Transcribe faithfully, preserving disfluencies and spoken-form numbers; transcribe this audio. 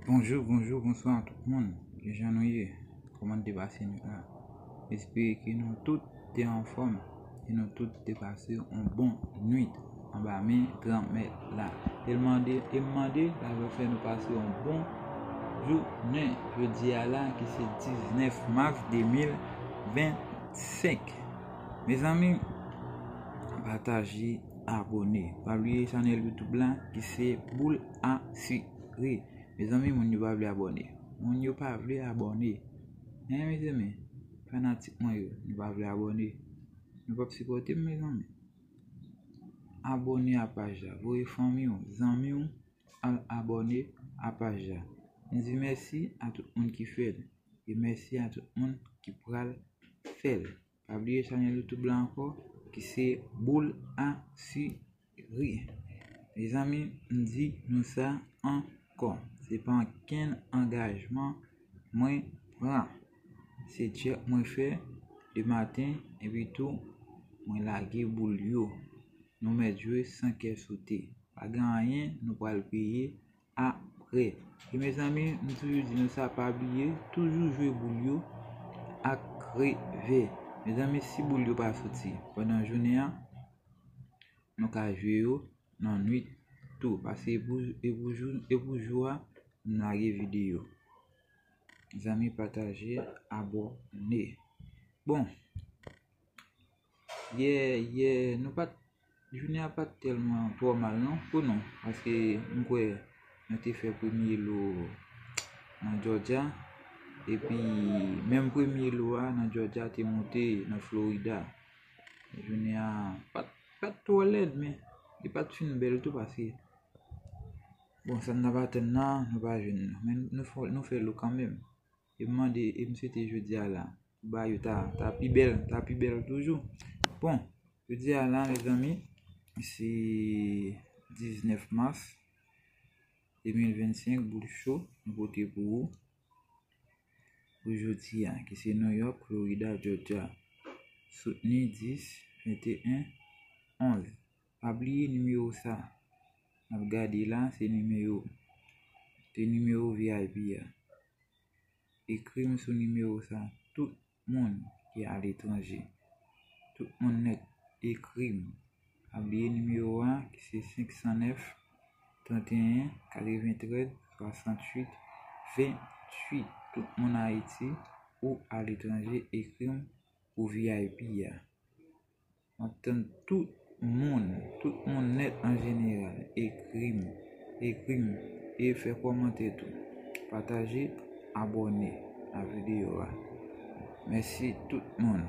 Bonjou, bonjou, bonswa tout moun. Kijan nou ye? Kòman n te pase nwit la? M espere ke nou tout te anfòm e nou tout te pase yon bon nwit anba men Granmèt la. E l mande, e m mande l avè fè nou pase yon bon jounen jodi a la ki se diznèf mas de mil vennsenk. Mezanmi, pataje, abòne. Pa bliye chanèl YouTube la ki se Boul a Sikre. Mezanmi, moun yo pa vle abòne. Moun yo pa vle abòne. Hein, mezanmi, fanatik mwen yo, nou pa vle abòne. Nou p ap sipòte m, mezanmi. Abòne a paj la. Voye fanmi w, zanmi w, al abòne a paj la. M di mèsi a tout moun ki fè l. E mèsi a tout moun ki pral fè l. Pa bliye chanèl YouTube la ankò, ki se Boul a Sikre. Mezanmi, m di nou sa ankò. Se pa ankenn angajman mwen pran. Se tchèk mwen fè de maten, epi tou mwen lage boul yo. Nou mèt jwe san kè sote. Pa gen anyen nou pral peye apre. E mezanmi, m toujou di nou sa, pa bliye, toujou jwe boul yo ak revè. Mezanmi, si boul yo pa soti pandan jounen an, nou ka jwe yo nan nwit tou. Paske e pou, e pou jou, e pou jou a, m lage videyo. Mezanmi, pataje, abòne. Bon, yè, yè, nou pa t, jounen an pa t tèlman twò mal non, pou nou. Paske m kwè nou te fè premye lo nan Georgia. Epi, menm premye lo a nan Georgia te monte nan Florida. Jounen an pa t, pa t twò lèd, men li pa t fin bèl tou paske, bon, sa n t ap atann nan, nou pa jwenn nan. Men nou fè, nou fè lo kanmenm. E m mande, e m swete jodi a la, pou bagay yo ta, ta pi bèl, ta pi bèl toujou. Bon, jodi a la, mezanmi, se diznèf mas de mil vennsenk, boul cho, nou pote pou ou pou jodi a, ki se New York, Florida, Georgia. Soutni dis, venteyen, onz. Pa bliye nimewo sa n ap gade la, se nimewo, se nimewo V I P a. Ekri m sou nimewo sa, tout moun ki aletranje. Tout moun nèt, ekri m. Pa bliye nimewo a, ki se senk san nèf, tranteyen, katreventrèz, swasanntuit, venntuit. Tout moun Ayiti ou aletranje, ekri m pou V I P a. M ap tann tout moun, tout moun nèt an jeneral, ekri m, ekri m, e fè kòmantè tou. Pataje, abòne a videyo a. Mèsi tout moun.